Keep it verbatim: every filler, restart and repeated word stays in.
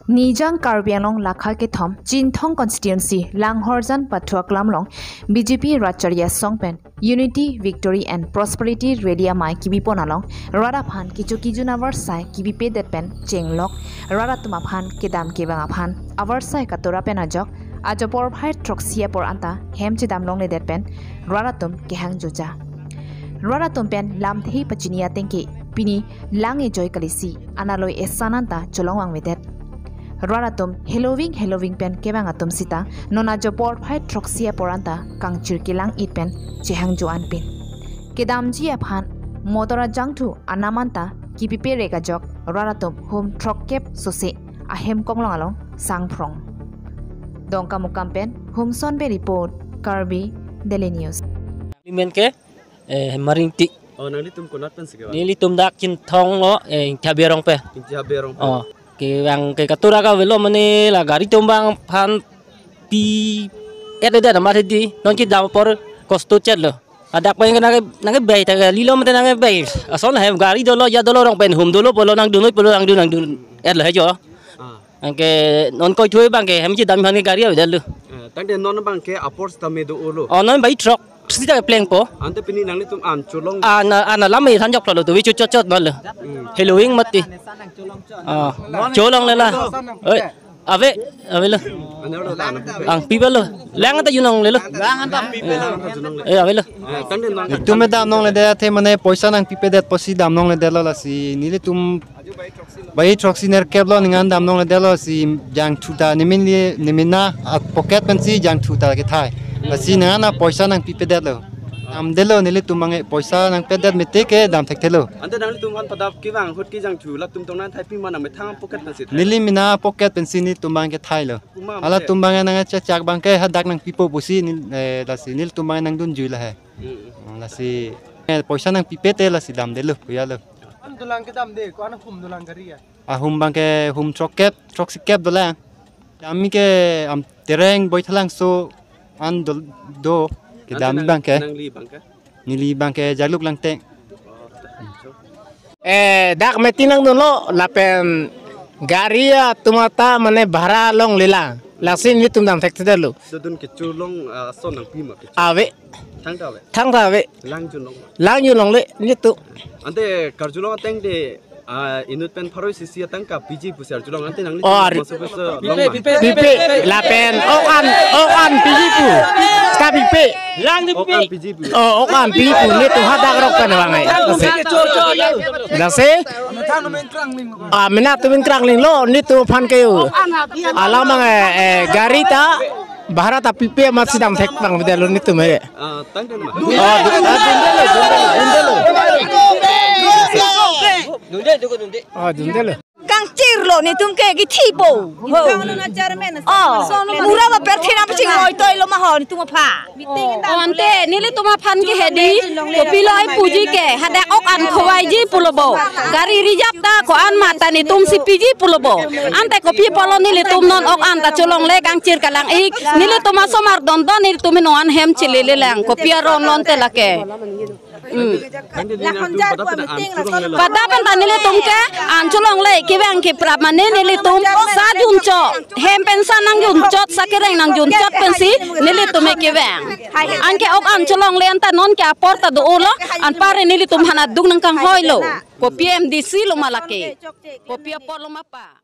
Nijang Karbi Anglong lakha kethom Chinthong constituency Langhorjan Pathuaklam along B J P Rat Charli Asong pen Unity, Victory and Prosperity Rally amei kebipon along rat aphan kecho kejun avarsai kebipedet pen chenglok rat atum aphan kedam kevang aphan avarsai katura pen ajok ajo porphai throksi apor anta hem chedam longledet pen rat atum kehang joja. Rat atum pen lamthe pachini atengke pini lang ejoi kalisi analoi esan anta cholong vangvedet. Rat atum heloving heloving pen kevang atum sita non ajo porphai throksi apor anta kangchir kelang-it pen chehang jo-an pin. Kedamji aphan motor ajangthu anam anta kepipe rek ajok rat atum hum throkkep sose ahem konglong along sangphrong. Dongkamukam pen Humson Bey report, Karbi Daily News. Limen ke, eh, Maringtik. Oh, nanglitum konat pensi kevang? Nelitum dak Chinthong lo, eh, Ingti Habe arong pen. Ingti Habe arong pen. Oh, kevang ke katura kavelo mane la gari atum abang aphan pi et de nama di. Non kedam apor kosto chet lo. Hadak pen nangke, nangkebei ta kalilo mate nangkebei. Ason hem gari dolo, ja dolo, rong pen hum dolo pulo nangdun, pulo nangdun, nangdun. Et lo he jo. Ah. Anke non koi thui abangke hem chedam aphan ke gari avedet lo. Eh, tangte non abangke apor sitame do-o lo. Oh, non bai throk sita plengpo. Ante pini nanglitum an cholong. Ana, ana lam me than jok lo tu, vi chu chot chot non lo. Hmm. Heloving mati. Ah, cholongle la. Oi, ave, avelo. Ane lo dan. Nangpipe lo. Lang anta junlongle lo. Lang anta pipe lo. Eh, avelo. Eh, tangte non. Itum me damlongledet athe mane poisa nangpipedet pusi damlongledet lo, lasi nelitum bai throksi nerkep lo ningan damlongledet lo, si jangthu ta nemin li, nemina a pocket pensi jangthu ta kethai. Lasi ningan a poisa nangpipedet lo. Damdet lo, nelitum abangke poisa nangpedet mete ke dam thekthe lo. Ante nanglitum aphan padap kevang ahut ke jangthu latum tong nangthai pima nangmethang pocket pensi thai? Neli mina pocket pensi nelitum abangke thai lo. Puma mate? Halatum abangke nangchechak abangke hadak nangpipo pusi nel, eh, lasi nelitum abangke nangdunjui lahai. Hmm. Hmm, lasi, eh, poisa nangpipe te lasi damdet lo, puya lo. An dolang kedamde, ko-an hum dolang gari ya? Ahum abangke hum throkkep, throksikep dolang. Kami ke am Tereng Boithalangso an dol-, do kedam. Ante nang, abangke. Nangli abangke? Neli abangke Jaluk Langteng. Eh, dak meeting nangdunlo, lapen gari atum anta mane bhara longlelang. Lasi nelitum dam thekthedet lo. Dodun kecholong, ah, ason nangpi ma kecho? Ave. Thangta ave? Thangta ave. Lang junlong? Lang junlongle nelitum. Ante karjulong ateng de, ah, inut pen pharo isi isi atangka piji pusi arjulong, ante nangli Oh, ari. Maso pusi long ma? Pipe, lapen ok an, ok an piji pu. Sta pipe. Lang ni Ok an pipe. Piji pu. Oh, ok an piji pu. Nelitum hadak rok pen vangai. Lasi. Lasi. Ah, mena tumin krangling lo, nelitum aphan ke yo. Alam abang, eh, eh, gari ta, bhara ta pipe amat si dam thek abang bida lo nelitum he. Ah, tangte ma? Oh, du-, ah, dunde lo, dunde lo, dunde lo. Dunde, dunde, dunde. Oh, dunde lo. Kangchir lo nelitum ke kethipo. Ho. Oh, mura ba perthena paching oi toi lo ma ho nelitum aphan. Oh, ante nelitum aphan ke hedi, kopilo ai puji ke, hadak ok an khovaiji pulo bo. Gari reserve ta ko-an mata nelitum si piji pulo bo. Ante kopi apotlo nelitum non ok an ta cholongle kangchir kalang-ik. Nelitum asomar dondon nelitum non an hem chelelelang. Kopi aron lo ante lake. Hmm. Ante nelitum padap pen an cholongle lo. Padap pen ta nelitum ke an cholongle, kevang ke prap mane nelitum sa junchot, hem pen sa nangjunchot, sa kereng nangjunchot pensi nelitum ke kevang. Anke ok an cholongle anta non ke apor ta do-o lo, anparke nelitum aphan aduk nangkanghoi lo. Kopi M D C lo ma lake. Kopi apotlo ma pa.